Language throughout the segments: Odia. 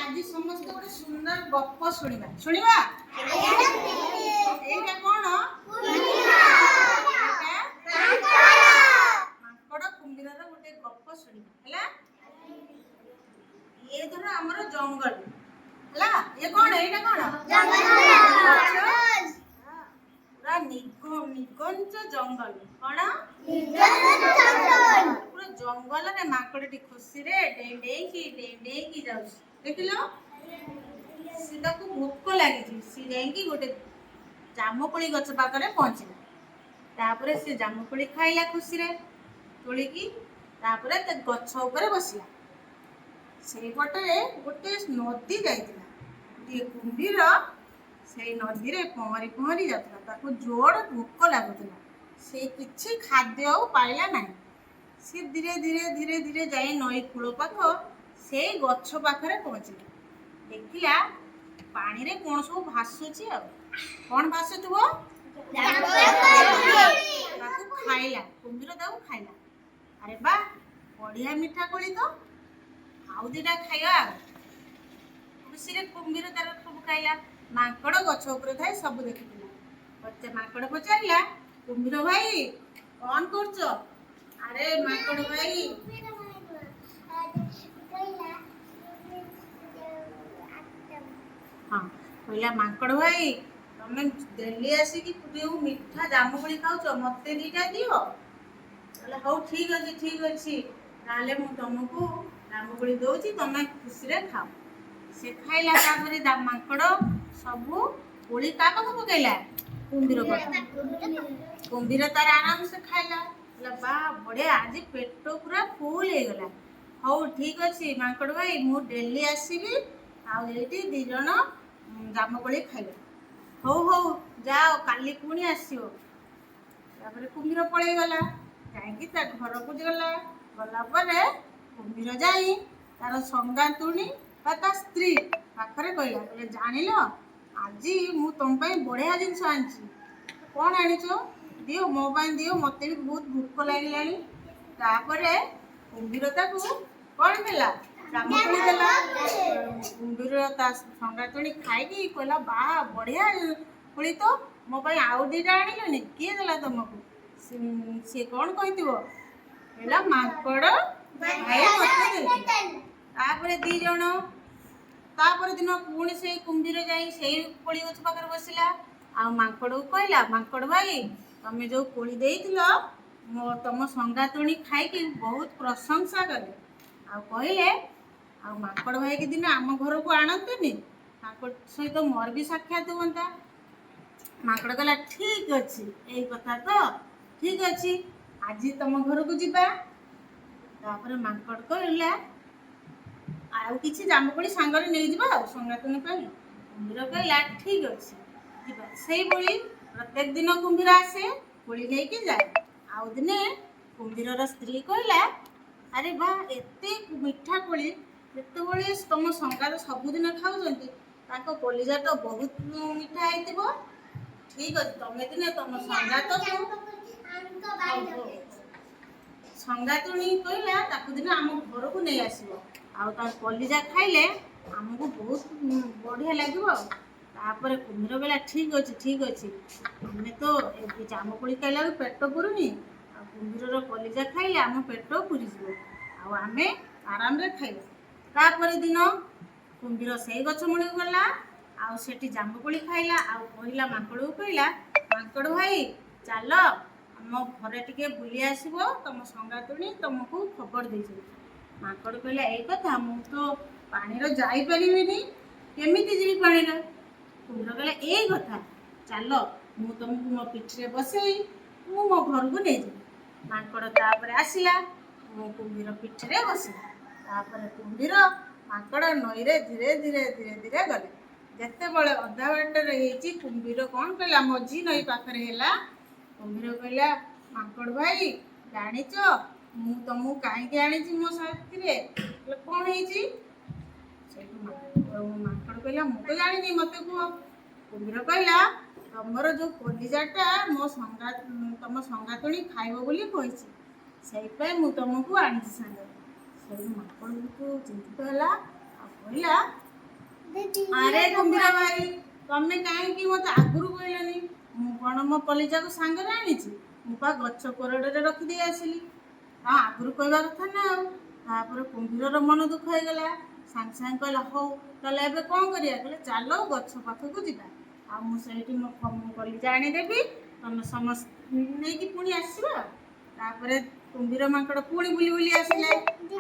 ଆଜି ସମସ୍ତେ ଗୋଟେ ସୁନ୍ଦର ଗପ ଶୁଣିବା। ଶୁଣିବା? ଏଇଟା କଣ? ଏଇଟା ମାଙ୍କଡ କୁମ୍ଭୀରର ଗୋଟେ ଗପ ଶୁଣିବା, ହେଲା? ଇଏ ଧର ଆମର ଜଙ୍ଗଲ ହେଲା। ଇଏ କଣ? ଏଇଟା କଣ? ପୁରା ନିଘଞ୍ଚ ଜଙ୍ଗଲ। କଣ? ପୁରା ଜଙ୍ଗଲରେ ମାଙ୍କଡଟି ଖୁସିରେ ଡେଇଁ ଡେଇଁକି ଡେଇଁ ଡେଇଁକି ଯାଉଛି। ଦେଖିଲ, ସେ ତାକୁ ଭୋକ ଲାଗିଛି। ସେ ଯାଇକି ଗୋଟେ ଜାମୁକୋଳି ଗଛ ପାଖରେ ପହଞ୍ଚିଲା। ତାପରେ ସେ ଜାମୁକୋଳି ଖାଇଲା ଖୁସିରେ ତୋଳିକି। ତାପରେ ତା ଗଛ ଉପରେ ବସିଲା। ସେଇପଟରେ ଗୋଟେ ନଦୀ ଯାଇଥିଲା। ଗୋଟିଏ କୁମ୍ଭୀର ସେଇ ନଦୀରେ ପହଁରି ପହଁରି ଯାଉଥିଲା। ତାକୁ ଜୋର ଭୋକ ଲାଗୁଥିଲା। ସେ କିଛି ଖାଦ୍ୟ ଆଉ ପାଇଲା ନାହିଁ। ସେ ଧୀରେ ଧୀରେ ଧୀରେ ଧୀରେ ଯାଇ ନଈ କୂଳ ପାଖ ସେଇ ଗଛ ପାଖରେ ପହଞ୍ଚିଲା। ଦେଖିଲା ପାଣିରେ କଣ ସବୁ ଭାସୁଛି। ଆଉ କଣ ଭାସୁଥିବ? ତାକୁ ଖାଇଲା। କୁମ୍ଭୀର ତାକୁ ଖାଇଲା। ଆରେ ବା, ବଢିଆ ମିଠା କୋଳି ତ, ଆଉ ଦିଟା ଖାଇବା। ଆଉ ଖୁସିରେ କୁମ୍ଭୀର ତାର ସବୁ ଖାଇଲା। ମାଙ୍କଡ ଗଛ ଉପରେ ଥାଇ ସବୁ ଦେଖୁଥିଲା। ମାଙ୍କଡ ପଚାରିଲା, କୁମ୍ଭୀର ଭାଇ, କଣ କରୁଛ? ଆରେ ମାଙ୍କଡ ଭାଇ। ହଁ, କହିଲା, ମାଙ୍କଡ ଭାଇ, ତମେ ଡେଲି ଆସିକି ଯୋଉ ମିଠା ଜାମୁକୋଳି ଖାଉଛ, ମତେ ଦିଟା ଦିଅ। କହିଲା, ହଉ, ଠିକ ଅଛି, ଠିକ ଅଛି, ତାହେଲେ ମୁଁ ତମକୁ ଜାମୁକୋଳି ଦଉଛି, ତମେ ଖୁସିରେ ଖାଅ। ସେ ଖାଇଲା। ତାପରେ ମାଙ୍କଡ ସବୁ କୋଳି କାହା ପାଖକୁ ପକେଇଲା? କୁମ୍ଭୀର ପାଖକୁ। କୁମ୍ଭୀର ତାର ଆରାମସେ ଖାଇଲା। କହିଲା, ବା, ବଢିଆ, ଆଜି ପେଟ ପୁରା ଫୁଲ ହେଇଗଲା। ହଉ, ଠିକ ଅଛି ମାଙ୍କଡ ଭାଇ, ମୁଁ ଡେଲି ଆସିବି ଆଉ ଏଇଠି ଦି ଜଣ ଜାମୁକୋଳି ଖାଇବା। ହଉ ହଉ, ଯାଅ, କାଲି ପୁଣି ଆସିବ। ତାପରେ କୁମ୍ଭୀର ପଳେଇଗଲା। ଯାଇକି ତା ଘରକୁ ଗଲା। ଗଲା ପରେ କୁମ୍ଭୀର ଯାଇ ତାର ସଙ୍ଗାତୁଣୀ ବା ତା ସ୍ତ୍ରୀ ପାଖରେ କହିଲା, କହିଲେ, ଜାଣିଲ, ଆଜି ମୁଁ ତମ ପାଇଁ ବଢିଆ ଜିନିଷ ଆଣିଛି। କଣ ଆଣିଛ? ଦିଅ, ମୋ ପାଇଁ ଦିଅ, ମତେ ବି ବହୁତ ଭୋକ ଲାଗିଲାଣି। ତାପରେ କୁମ୍ଭୀର ତାକୁ କଣ ଦେଲା? ଜାମୁକୋଳି ଦେଲା। କୁମ୍ଭୀର ତା ସଙ୍ଗାତୁଣୀ ଖାଇକି କହିଲା, ବା, ବଢିଆ କୋଳି ତ, ମୋ ପାଇଁ ଆଉ ଦିଟା ଆଣିଲନି? କିଏ ଦେଲା ତମକୁ? ସିଏ କଣ କହିଥିବ? କହିଲା, ମାଙ୍କଡ ଭାଇ ମତେ ଦେଇଥିଲା। ତାପରେ ଦି ଜଣ ତାପରେ ଦିନ ପୁଣି ସେଇ କୁମ୍ଭୀର ଯାଇ ସେଇ କୋଳି ଗଛ ପାଖରେ ବସିଲା ଆଉ ମାଙ୍କଡକୁ କହିଲା, ମାଙ୍କଡ ଭାଇ, ତମେ ଯୋଉ କୋଳି ଦେଇଥିଲ, ମୋ ତମ ସଙ୍ଗାତୁଣୀ ଖାଇକି ବହୁତ ପ୍ରଶଂସା କଲେ ଆଉ କହିଲେ, ଆଉ ମାଙ୍କଡ ଭାଇକି ଦିନେ ଆମ ଘରକୁ ଆଣନ୍ତୁନି, ତାଙ୍କ ସହିତ ମୋର ବି ସାକ୍ଷାତ ହୁଅନ୍ତା। ମାଙ୍କଡ କହିଲା, ଠିକ ଅଛି, ଏଇ କଥା ତ, ଠିକ ଅଛି, ଆଜି ତମ ଘରକୁ ଯିବା। ତାପରେ ମାଙ୍କଡ କହିଲା, ଆଉ କିଛି ଜାମୁକୋଳି ସାଙ୍ଗରେ ନେଇଯିବା ଆଉ ସଙ୍ଗାତୁଣୀ ପାଇଁ। କୁମ୍ଭୀର କହିଲା, ଠିକ ଅଛି, ଯିବା। ସେଇଭଳି ପ୍ରତ୍ୟେକ ଦିନ କୁମ୍ଭୀର ଆସେ, କୋଳି ନେଇକି ଯାଏ। ଆଉ ଦିନେ କୁମ୍ଭୀରର ସ୍ତ୍ରୀ କହିଲା, ଆରେ ବା, ଏତେ ମିଠା କୋଳି ଯେତେବେଳେ ତମ ସଙ୍ଗାତ ସବୁଦିନ ଖାଉଛନ୍ତି, ତାଙ୍କ କଲିଜା ତ ବହୁତ ମିଠା ହେଇଥିବ। ଠିକ ଅଛି, ତମେ ଦିନେ ତମ ସଙ୍ଗାତକୁ, ସଙ୍ଗାତୁଣୀ କହିଲା, ତାକୁ ଦିନେ ଆମ ଘରକୁ ନେଇ ଆସିବ ଆଉ ତା କଲିଜା ଖାଇଲେ ଆମକୁ ବହୁତ ବଢିଆ ଲାଗିବ। ଆଉ ତାପରେ କୁମ୍ଭୀର କହିଲା, ଠିକ ଅଛି, ଠିକ ଅଛି, ଆମେ ତ ଏବେ ଜାମୁକୋଳି ଖାଇଲା ବେଳକୁ ପେଟ ପୁରୁନି, ଆଉ କୁମ୍ଭୀରର କଲିଜା ଖାଇଲେ ଆମ ପେଟ ପୁରିଯିବ ଆଉ ଆମେ ଆରାମରେ ଖାଇବା। ତାପରେ ଦିନ କୁମ୍ଭୀର ସେଇ ଗଛ ମୂଳକୁ ଗଲା ଆଉ ସେଠି ଜାମୁକୋଳି ଖାଇଲା ଆଉ କହିଲା, ମାଙ୍କଡ଼କୁ କହିଲା, ମାଙ୍କଡ଼ ଭାଇ, ଚାଲ ଆମ ଘରେ ଟିକେ ବୁଲି ଆସିବ, ତମ ସଙ୍ଗାତୁଣୀ ତମକୁ ଖବର ଦେଇଛନ୍ତି। ମାଙ୍କଡ଼ କହିଲା, ଏଇ କଥା, ମୁଁ ତ ପାଣିର ଯାଇପାରିବିନି, କେମିତି ଯିବି ପାଣିର? କୁମ୍ଭୀର କହିଲା, ଏଇ କଥା, ଚାଲ, ମୁଁ ତମକୁ ମୋ ପିଠିରେ ବସେଇ ମୁଁ ମୋ ଘରକୁ ନେଇଯିବି। ମାଙ୍କଡ଼ ତାପରେ ଆସିଲା, ମୁଁ କୁମ୍ଭୀର ପିଠିରେ ବସିଲା। ତାପରେ କୁମ୍ଭୀର ମାଙ୍କଡ଼ ନଈରେ ଧୀରେ ଧୀରେ ଧୀରେ ଧୀରେ ଗଲେ। ଯେତେବେଳେ ଅଧା ବାଟରେ ହେଇଛି, କୁମ୍ଭୀର କଣ କହିଲା? ମଝି ନଈ ପାଖରେ ହେଲା, କୁମ୍ଭୀର କହିଲା, ମାଙ୍କଡ଼ ଭାଇ, ଜାଣିଛ ମୁଁ ତମକୁ କାହିଁକି ଆଣିଛି ମୋ ସାଥିରେ? କହିଲେ, କଣ ହେଇଛି? ସେଇଠୁ ମାଙ୍କଡ଼ କହିଲା, ମୁଁ ତ ଜାଣିନି, ମତେ କୁହ। କୁମ୍ଭୀର କହିଲା, ତମର ଯୋଉ କଲିଜାଟା ମୋ ସଙ୍ଗା ତମ ସଙ୍ଗାତୁଣୀ ଖାଇବ ବୋଲି କହିଛି, ସେଇଥିପାଇଁ ମୁଁ ତମକୁ ଆଣିଛି ସାଙ୍ଗରେ। ସେଇଠୁ ମାଙ୍କଡ଼ ବହୁତ ଚିନ୍ତିତ ହେଲା ଆଉ କହିଲା, ଆରେ କୁମ୍ଭୀର ଭାଇ, ତମେ କାହିଁକି ମତେ ଆଗରୁ କହିଲନି? ମୁଁ କ'ଣ ମୋ କଲିଜାକୁ ସାଙ୍ଗରେ ଆଣିଛି? ମୁଁ ପା ଗଛ କୋରଡ଼ରେ ରଖିଦେଇ ଆସିଲି। ହଁ, ଆଗରୁ କହିବା କଥା ନା ଆଉ। ତାପରେ କୁମ୍ଭୀରର ମନ ଦୁଃଖ ହେଇଗଲା। ସାଙ୍ଗେ ସାଙ୍ଗେ କହିଲା, ହଉ, ତାହେଲେ ଏବେ କ'ଣ କରିବା? କହିଲେ, ଚାଲ ଗଛ ପାଖକୁ ଯିବା ଆଉ ମୁଁ ସେଇଠି ମୋ କଲିଜା ଆଣିଦେବି, ତମେ ସମସ୍ତେ ନେଇକି ପୁଣି ଆସିବ ଆଉ। ତାପରେ କୁମ୍ଭୀର ମାଙ୍କଡ଼ ପୁଣି ବୁଲି ବୁଲି ଆସିଲେ।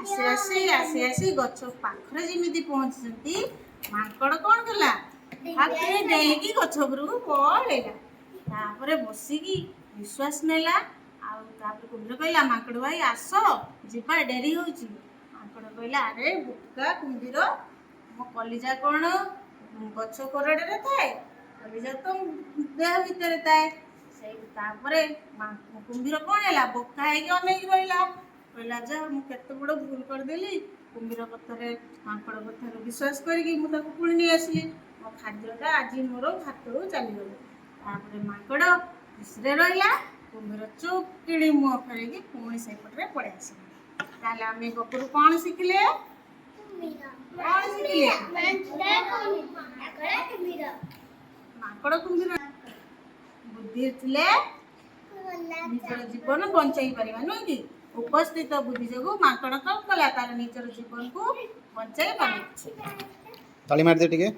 ଆସି ଆସି ଆସି ଆସି ଗଛ ପାଖରେ ଯେମିତି ପହଞ୍ଚିଛନ୍ତି, ମାଙ୍କଡ଼ କ'ଣ କଲା? ହାତରେ ଡେଇଁକି ଗଛ ଉପରକୁ ପଳେଇଲା। ତାପରେ ବସିକି ନିଶ୍ୱାସ ନେଲା। ଆଉ ତାପରେ କୁମ୍ଭୀର କହିଲା, ମାଙ୍କଡ଼ ଭାଇ, ଆସ ଯିବା, ଡେରି ହଉଛି। ମାଙ୍କଡ଼ କହିଲା, ଆରେ ବୋକା କୁମ୍ଭୀର, ମୋ କଲିଜା କ'ଣ ଗଛ କୋରଡ଼ରେ ଥାଏ? କଲିଜା ତ ଦେହ ଭିତରେ ଥାଏ। ସେଇ ତାପରେ କୁମ୍ଭୀର କ'ଣ ହେଲା? ବୋକା ହେଇକି ଅନେଇକି ରହିଲା। କହିଲା, ଯା, ମୁଁ କେତେ ବଡ଼ ଭୁଲ କରିଦେଲି। କୁମ୍ଭୀର କଥାରେ, ମାଙ୍କଡ଼ କଥାରେ ବିଶ୍ୱାସ କରିକି ମୁଁ ତାକୁ ପୁଣି ନେଇ ଆସିଲି। ମୋ ଖାଦ୍ୟଟା ଆଜି ମୋର ହାତରୁ ଚାଲିଗଲା। ତାପରେ ମାଙ୍କଡ଼ ଖୁସିରେ ରହିଲା। କୁମ୍ଭୀର ଚୁପ୍ କିଣି ମୁହଁ ଫେରେଇକି ପୁଣି ସେଇପଟରେ ପଳେଇ ଆସିଲା। ତାହେଲେ ଆମେ ଗପରୁ କ'ଣ ଶିଖିଲେ? କ'ଣ ଶିଖିଲେ? ମାଙ୍କଡ଼ କୁମ୍ଭୀର ବୁଦ୍ଧି ଥିଲେ ନିଜର ଜୀବନ ବଞ୍ଚେଇ ପାରିବା, ନୁହେଁ କି? ଉପସ୍ଥିତ ବୁଦ୍ଧି ଯୋଗୁଁ ମାଙ୍କଡ଼ କ'ଣ କଲା? ତାର ନିଜର ଜୀବନକୁ ବଞ୍ଚାଇ ପାରିଲା। ତାଳି ମାରିଦେ ଟିକେ।